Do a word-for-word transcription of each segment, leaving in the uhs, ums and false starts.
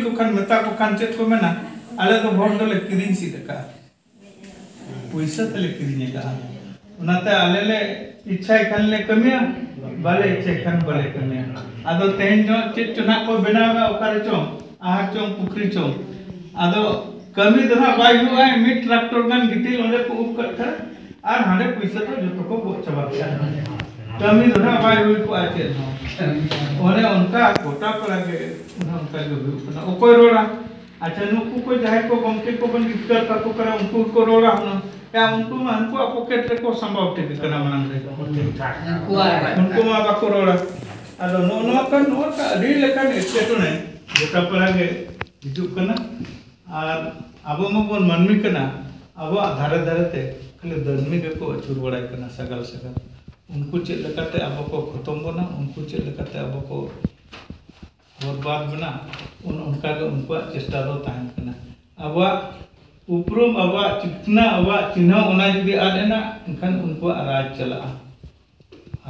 ᱠᱚ ᱠᱷᱟᱱ, ᱢᱮᱛᱟ ᱠᱚ ᱠᱷᱟᱱ ᱪᱮᱫ ᱠᱚ ᱢᱮᱱᱟ? "ᱟᱞᱮ ᱫᱚ ᱵᱷᱳᱴ ᱫᱚᱞᱮ ᱠᱤᱨᱤᱧ ᱥᱤᱫ ᱟᱠᱟᱫᱼᱟ, ᱯᱩᱭᱥᱟᱹ ᱛᱮᱞᱮ ᱠᱤᱨᱤᱧ ᱟᱠᱟᱫᱼᱟ, ᱚᱱᱟᱛᱮ ᱟᱞᱮ ᱞᱮ ᱤᱪᱪᱷᱟᱭ ᱠᱷᱟᱱ ᱞᱮ ᱠᱟᱹᱢᱤᱭᱟ, ᱵᱟᱞᱮ ᱤᱪᱪᱷᱟᱭ ᱠᱷᱟᱱ ᱵᱟᱞᱮ ᱠᱟᱹᱢᱤᱭᱟ᱾" ᱟᱫᱚ ᱛᱮᱦᱮᱧ ᱫᱚ ᱪᱮᱫ ᱪᱚ ᱱᱟᱜ ᱠᱚ ᱵᱮᱱᱟᱣ ᱮᱫᱟ, ᱚᱠᱟᱨᱮ ᱪᱚᱝ, ᱟᱦᱟᱨ ᱪᱚᱝ ᱯᱩᱠᱷᱨᱤ ᱪᱚᱝ, ᱟᱫᱚ ᱠᱟᱹᱢᱤ ᱫᱚ ᱱᱟᱜ ᱵᱟᱭ ᱦᱩᱭᱩᱜᱼᱟ᱾ ᱢᱤᱫ ᱴᱨᱟᱠᱴᱚᱨ ᱜᱟᱱ ᱜᱤᱛᱤᱞ ᱚᱸᱰᱮ ᱠᱚ ᱩᱵ ᱠᱟᱜ ᱠᱷᱟᱱ ᱟᱨ ᱦᱟᱸᱰᱮ ᱯᱩᱭᱥᱟᱹ ᱫᱚ ᱡᱚᱛᱚ ᱠᱚ ᱜᱚᱜ ᱪᱟᱵᱟ ᱠᱮᱫᱟ᱾ ᱠᱟᱹᱢᱤ ᱫᱚ ᱱᱟᱜ ᱵᱟᱭ ᱦᱩᱭ ᱠᱚᱜᱼᱟ ᱪᱮᱫ ᱦᱚᱸ᱾ ᱚᱱᱮ ᱚᱱᱠᱟ ᱜᱚᱴᱟ ᱯᱟᱲᱟ ᱜᱮ ᱚᱱᱮ ᱚᱱᱠᱟ ᱜᱮ ᱦᱩᱭᱩᱜ ᱠᱟᱱᱟ᱾ ᱚᱠᱚᱭ ᱨᱚᱲᱟ? ᱟᱪᱪᱷᱟ, ᱱᱩᱠᱩ ᱠᱚ ᱡᱟᱦᱟᱸᱭ ᱠᱚ ᱜᱚᱢᱠᱮ ᱠᱚᱵᱚᱱ ᱡᱤᱛᱠᱟᱹᱨ ᱠᱟᱠᱚ ᱠᱟᱱᱟ, ᱩᱱᱠᱩ ᱜᱮᱠᱚ ᱨᱚᱲᱟ ᱦᱩᱱᱟᱹᱝ᱾ ᱭᱟ, ᱩᱱᱠᱩ ᱢᱟ ᱩᱱᱠᱩᱣᱟᱜ ᱯᱚᱠᱮᱴ ᱨᱮᱠᱚ ᱥᱟᱢᱵᱟᱣ ᱴᱷᱤᱠ ᱠᱟᱱᱟ ᱢᱟᱲᱟᱝ ᱨᱮ᱾ ᱩᱱᱠᱩᱣᱟᱜ᱾ ᱩᱱᱠᱩ ᱢᱟ ᱵᱟᱠᱚ ᱨᱚᱲᱟ᱾ ᱟᱫᱚ ᱱᱚᱜᱼᱚ ᱱᱚᱣᱟ ᱠᱟᱱ, ᱱᱚᱣᱟ ᱠᱟᱱ ᱟᱹᱰᱤ ᱞᱮᱠᱟᱱ ᱮᱴᱠᱮᱴᱚᱬᱮ ᱜᱚᱴᱟ ᱯᱟᱲᱟ ᱜᱮ ᱦᱤᱡᱩᱜ ᱠᱟᱱᱟ᱾ ᱟᱨ ᱟᱵᱚ ᱢᱟᱵᱚᱱ ᱢᱟᱹᱱᱢᱤ ᱠᱟᱱᱟ, ᱟᱵᱚᱣᱟᱜ ᱫᱷᱟᱨᱮ ᱫᱷᱟᱨᱮ ᱛᱮ ᱠᱷᱟᱹᱞᱤ ᱫᱟᱹᱱᱢᱤ ᱜᱮᱠᱚ ᱟᱹᱪᱩᱨ ᱵᱟᱲᱟᱭ ᱠᱟᱱᱟ ᱥᱟᱜᱟᱞ ᱥᱟᱜᱟᱞ᱾ ᱩᱱᱠᱩ ᱪᱮᱫ ᱞᱮᱠᱟᱛᱮ ᱟᱵᱚ ᱠᱚ ᱠᱷᱚᱛᱚᱢ ᱵᱚᱱᱟ, ᱩᱱᱠᱩ ᱪᱮᱫ ᱞᱮᱠᱟᱛᱮ ᱟᱵᱚ ᱠᱚ ᱵᱚᱨᱵᱟᱫ ᱵᱚᱱᱟ, ᱩᱱ ᱚᱱᱠᱟ ᱜᱮ ᱩᱱᱠᱩᱣᱟᱜ ᱪᱮᱥᱴᱟ ᱫᱚ ᱛᱟᱦᱮᱱ ᱠᱟᱱᱟ᱾ ᱟᱵᱚᱣᱟᱜ ᱩᱯᱨᱩᱢ, ᱟᱵᱚᱣᱟᱜ ᱪᱤᱠᱱᱟ, ᱟᱵᱚᱣᱟᱜ ᱪᱤᱱᱦᱟᱹ ᱚᱱᱟ ᱡᱩᱫᱤ ᱟᱫ ᱮᱱᱟ, ᱮᱱᱠᱷᱟᱱ ᱩᱱᱠᱩᱣᱟᱜ ᱨᱟᱡᱽ ᱪᱟᱞᱟᱜᱼᱟ᱾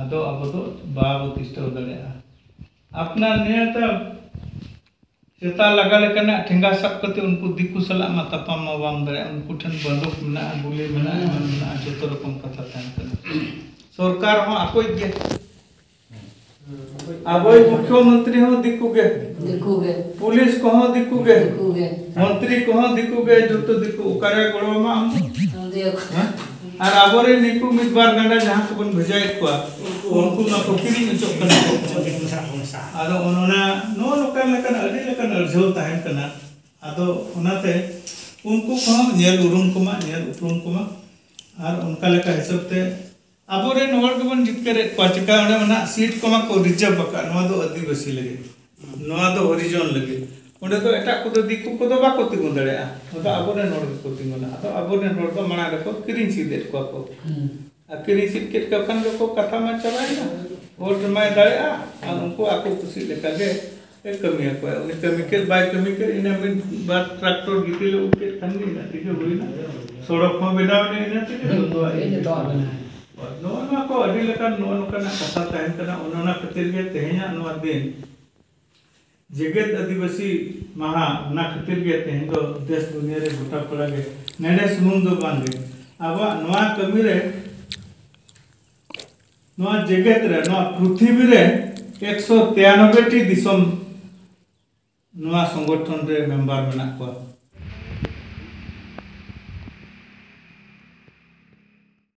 ᱟᱫᱚ ᱟᱵᱚ ᱫᱚ ᱵᱟᱵᱚ ᱛᱤᱥᱴᱟᱹᱣ ᱫᱟᱲᱮᱭᱟᱜᱼᱟ᱾ ᱟᱯᱱᱟᱨ ᱱᱤᱭᱟᱹᱛᱮ ᱥᱮᱛᱟ ᱞᱟᱜᱟ ᱞᱮᱠᱟᱱᱟᱜ ᱴᱷᱮᱸᱜᱟ ᱥᱟᱵ ᱠᱟᱛᱮ ᱩᱱᱠᱩ ᱫᱤᱠᱩ ᱥᱟᱞᱟᱜ ᱢᱟ ᱛᱟᱯᱟᱢ ᱢᱟ ᱵᱟᱢ ᱫᱟᱲᱮᱭᱟᱜᱼᱟ᱾ ᱩᱱᱠᱩ ᱴᱷᱮᱱ ᱵᱟᱱᱫᱩᱠ ᱢᱮᱱᱟᱜᱼᱟ, ᱜᱩᱞᱤ ᱢᱮᱱᱟᱜᱼᱟ, ᱮᱢᱟᱱ ᱢᱮᱱᱟᱜᱼᱟ, ᱡᱚᱛᱚ ᱨᱚᱠᱚᱢ ᱠᱟᱛᱷᱟ ᱛᱟᱦᱮᱱ ᱠᱟᱱᱟ᱾ ᱥᱚᱨᱠᱟᱨ ᱦᱚᱸ ᱟᱠᱚᱭᱤᱡ ᱜᱮ, ᱟᱵᱚᱭᱤᱡ ᱢᱩᱠᱷᱭᱚᱢᱚᱱᱛᱨᱤ ᱦᱚᱸ ᱫᱤᱠᱩ ᱜᱮ, ᱫᱤᱠᱩ ᱜᱮ᱾ ᱯᱩᱞᱤᱥ ᱠᱚᱦᱚᱸ ᱫᱤᱠᱩ ᱜᱮ, ᱫᱤᱠᱩ ᱜᱮ᱾ ᱢᱚᱱᱛᱨᱤ ᱠᱚᱦᱚᱸ ᱫᱤᱠᱩ ᱜᱮ, ᱡᱚᱛᱚ ᱫᱤᱠᱩ᱾ ᱚᱠᱟᱨᱮ ᱜᱚᱲᱚ ᱟᱢᱟ ᱟᱢ ᱫᱚ? ᱟᱢ ᱫᱚ ᱮᱠ- ᱦᱮᱸ? ᱟᱨ ᱟᱵᱚᱨᱮᱱ ᱱᱤᱠᱩ ᱢᱤᱫ ᱵᱟᱨ ᱜᱟᱸᱰᱟ ᱡᱟᱦᱟᱸ ᱠᱚᱵᱚᱱ ᱵᱷᱮᱡᱟᱭᱮᱫ ᱠᱚᱣᱟ, ᱩᱱᱠᱩ ᱢᱟᱠᱚ ᱠᱤᱨᱤᱧ ᱚᱪᱚᱜ ᱠᱟᱱᱟ ᱠᱚ᱾ ᱟᱫᱚ ᱚᱱ-, ᱚᱱᱟ, ᱱᱚᱜᱼᱚ ᱱᱚᱝᱠᱟ ᱞᱮᱠᱟᱱ ᱟᱹᱰᱤ ᱞᱮᱠᱟᱱ ᱟᱹᱲᱡᱷᱟᱹᱣ ᱛᱟᱦᱮᱱ ᱠᱟᱱᱟ᱾ ᱟᱫᱚ ᱚᱱᱟᱛᱮ ᱩᱱᱠᱩ ᱠᱚᱦᱚᱸ ᱧᱮᱞ ᱩᱨᱩᱢ ᱠᱚᱢᱟ, ᱧᱮᱞ ᱩᱯᱨᱩᱢ ᱠᱚᱢᱟ᱾ ᱟᱨ ᱚᱱᱠᱟ ᱞᱮᱠᱟ ᱦᱤᱥᱟᱹᱵ ᱛᱮ ᱟᱵᱚᱨᱮᱱ ᱦᱚᱲ ᱜᱮᱵᱚᱱ ᱡᱤᱛᱠᱟᱹᱨᱮᱫ ᱠᱚᱣᱟ᱾ ᱪᱮᱠᱟ ᱚᱸᱰᱮ ᱢᱟ ᱱᱟᱜ ᱥᱤᱴ ᱠᱚᱢᱟ ᱠᱚ ᱨᱤᱡᱟᱨᱵᱷ ᱟᱠᱟᱫ, ᱱᱚᱣᱟ ᱫᱚ ᱟᱹᱫᱤᱵᱟᱹᱥᱤ ᱞᱟᱹᱜᱤᱫ, ᱱᱚᱣᱟ ᱫᱚ ᱦᱚᱨᱤᱡᱚᱱ ᱞᱟᱹᱜᱤᱫ, ᱚᱸᱰᱮ ᱫᱚ ᱮᱴᱟᱜ ᱠᱚᱫᱚ, ᱫᱤᱠᱩ ᱠᱚᱫᱚ ᱵᱟᱠᱚ ᱛᱤᱸᱜᱩ ᱫᱟᱲᱮᱭᱟᱜᱼᱟ᱾ ᱚᱱᱟ ᱫᱚ ᱟᱵᱚᱨᱮᱱ ᱦᱚᱲ ᱜᱮᱠᱚ ᱛᱤᱸᱜᱩᱱᱟ᱾ ᱟᱫᱚ ᱟᱵᱚᱨᱮᱱ ᱦᱚᱲ ᱫᱚ ᱢᱟᱲᱟᱝ ᱨᱮᱠᱚ ᱠᱤᱨᱤᱧ ᱥᱤᱫ ᱮᱫ ᱠᱚᱣᱟ ᱠᱚ᱾ ᱦᱩᱸ᱾ ᱟᱨ ᱠᱤᱨᱤᱧ ᱥᱤᱫ ᱠᱮᱫ ᱠᱚ ᱠᱷᱟᱱ ᱜᱮᱠᱚ ᱠᱟᱛᱷᱟ ᱢᱟ ᱪᱟᱵᱟᱭᱮᱱᱟ, ᱵᱷᱳᱴ ᱮᱢᱟᱭ ᱫᱟᱲᱮᱭᱟᱜᱼᱟ᱾ ᱟᱨ ᱩᱱᱠᱩ ᱟᱠᱚ ᱠᱩᱥᱤ ᱞᱮᱠᱟ ᱜᱮ ᱮ ᱠᱟᱹᱢᱤᱭᱟᱠᱚ᱾ ᱩᱱᱤ ᱠᱟᱹᱢᱤ ᱠᱮᱫ ᱵᱟᱭ ᱠᱟᱹᱢᱤ ᱠᱮᱫ, ᱤᱱᱟᱹ ᱢᱤᱫ ᱵᱟᱨ ᱴᱨᱟᱠᱴᱚᱨ ᱜᱤᱛᱤᱞ ᱮ ᱩᱵ ᱠᱮᱫ ᱠᱷᱟᱱ ᱜᱮ ᱤᱱᱟᱹ ᱛᱮᱜᱮ ᱦᱩᱭᱱᱟ᱾ ᱥᱚᱲᱚᱠ ᱦᱚᱸ ᱵᱮᱱᱟᱣ ᱮᱱᱟ ᱤᱱᱟᱹ ᱛᱮᱜᱮ, ᱡᱚᱛᱚᱣᱟᱜ ᱜᱮ᱾ ᱡᱚᱛᱚᱣᱟᱜ ᱵᱮᱱᱟᱣ᱾ ᱱᱚᱜᱼᱚ ᱱᱚᱣᱟ ᱠᱚ ᱟᱹᱰᱤ ᱞᱮᱠᱟᱱ ᱱᱚᱜᱼᱚ ᱱᱚᱝᱠᱟᱱᱟᱜ ᱠᱟᱛᱷᱟ ᱛᱟᱦᱮᱱ ᱠᱟᱱᱟ᱾ ᱚᱱᱮ ᱚᱱᱟ ᱠᱷᱟᱹᱛᱤᱨ ᱜᱮ ᱛᱮᱦᱮᱧᱟᱜ ᱱᱚᱣᱟ ᱫᱤᱱ ᱡᱮᱜᱮᱛ ᱟᱹᱫᱤᱵᱟᱹᱥᱤ ᱢᱟᱦᱟ, ᱚᱱᱟ ᱠᱷᱟᱹᱛᱤᱨ ᱜᱮ ᱛᱮᱦᱮᱧ ᱫᱚ ᱫᱮᱥ ᱫᱩᱱᱤᱭᱟᱹ ᱨᱮ ᱜᱚᱴᱟ ᱯᱟᱲᱟ ᱜᱮ, ᱱᱮᱰᱮ ᱥᱩᱢᱩᱝ ᱫᱚ ᱵᱟᱝ ᱜᱮ, ᱟᱵᱚᱣᱟᱜ ᱱᱚᱣᱟ ᱠᱟᱹᱢᱤ ᱨᱮ, ᱱᱚᱣᱟ ᱡᱮᱜᱮᱛ ᱨᱮ, ᱱᱚᱣᱟ ᱯᱨᱤᱛᱷᱤᱵᱤ ᱨᱮ ᱮᱠᱥᱚ ᱛᱤᱨᱟᱱᱚᱵᱵᱳᱭ ᱴᱤ ᱫᱤᱥᱚᱢ ᱱᱚᱣᱟ ᱥᱚᱝᱜᱚᱴᱷᱚᱱ ᱨᱮ ᱢᱮᱢᱵᱟᱨ ᱢᱮᱱᱟᱜ ᱠᱚᱣᱟ᱾